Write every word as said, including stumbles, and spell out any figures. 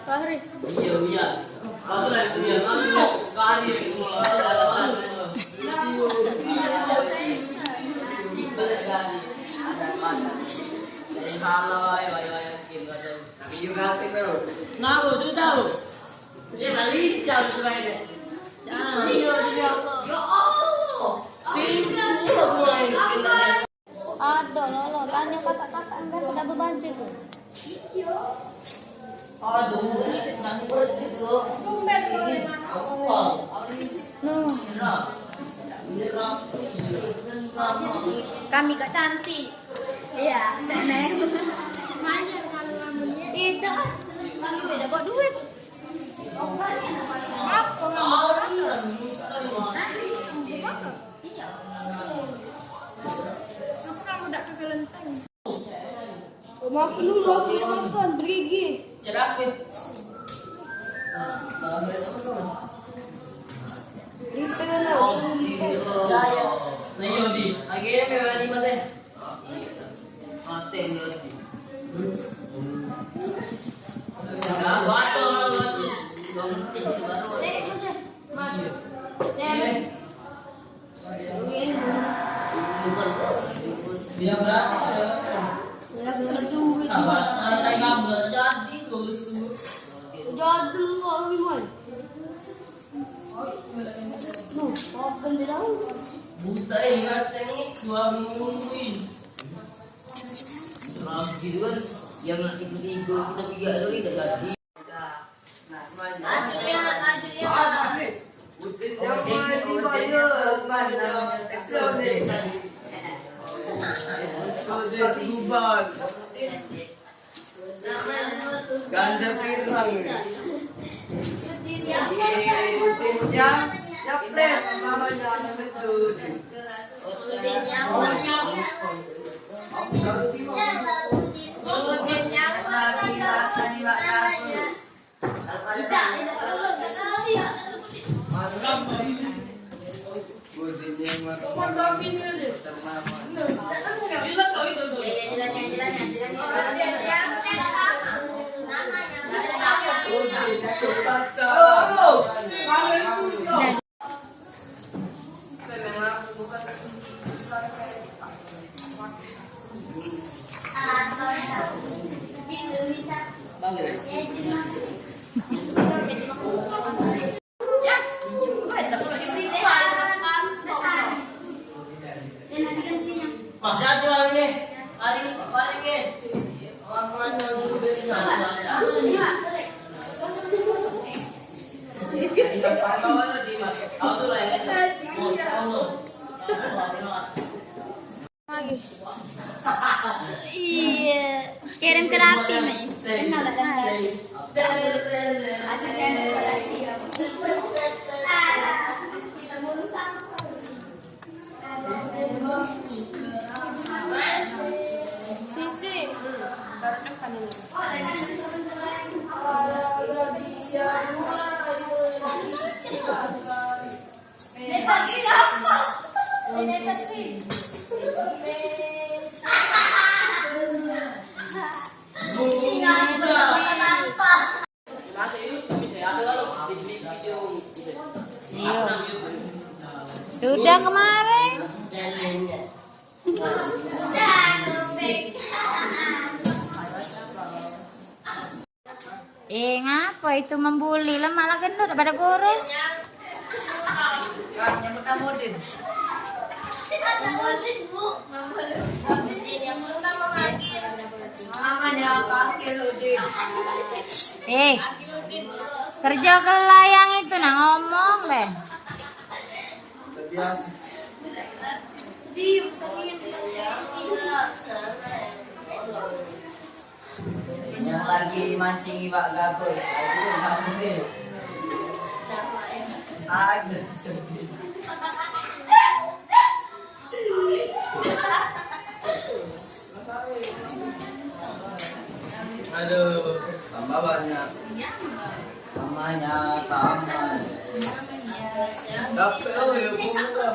Fahri. Iya, iya. Aku lagi kuliah, aku lagi kuliah. Salah, ayo, ayo, ayo. Tapi juga apa itu? Nah, bos, sudah, bos. Dia balik jam tu, Bang. Jangan. Iya, iya. Ya Allah. Sibuk, Bang. Ado lolo, tanyo kakak-kakak yang biaso dak bebaju tu. Ado, ini nang berat gitu. Nuh. Kami kak cantik. Iya, seneng. Idak, kami beda bawa duit. Apa? Iya. Aku kamu dak ke kelenteng. Makan dulu, aku nak makan, bergigi. Cerah, Pin. Bergigi dulu. Ya, ya. Nah, iya, Di. Lagi ya, kayak tadi, Mas, ya. Mati, iya, Di. Mas. Dia berapa? Ya, berapa duit? Tambah santai kamu, gak jadi kau lesu. Jadi lu, Awi, Mai. Nuh, makan di dalam. Buta, eh, ngateng itu, aku nungguin. Terus gitu kan, yang nak tiga-tiga, kita tiga hari gak jadi. Ganjar pirang. Yang nyapres namanya betul. Masih ada hari ni. Hari, hari ni. Orang-orang yang dulu dia tinggal. Iya. Sudah kemarin. Eh, ngapa itu membuli? Lemak lah gendut pada kurus. Kak, nyambut tamu, Din. Makanya panggil, Din. Eh, kerja ke layang itu nah ngomong deh. Biasa. Yang lagi mancing iwak gabus, aduh, sambil. Aduh, sedih. Aduh, tambah banyak. Namanya taman. Capek, oh, ya, bunga.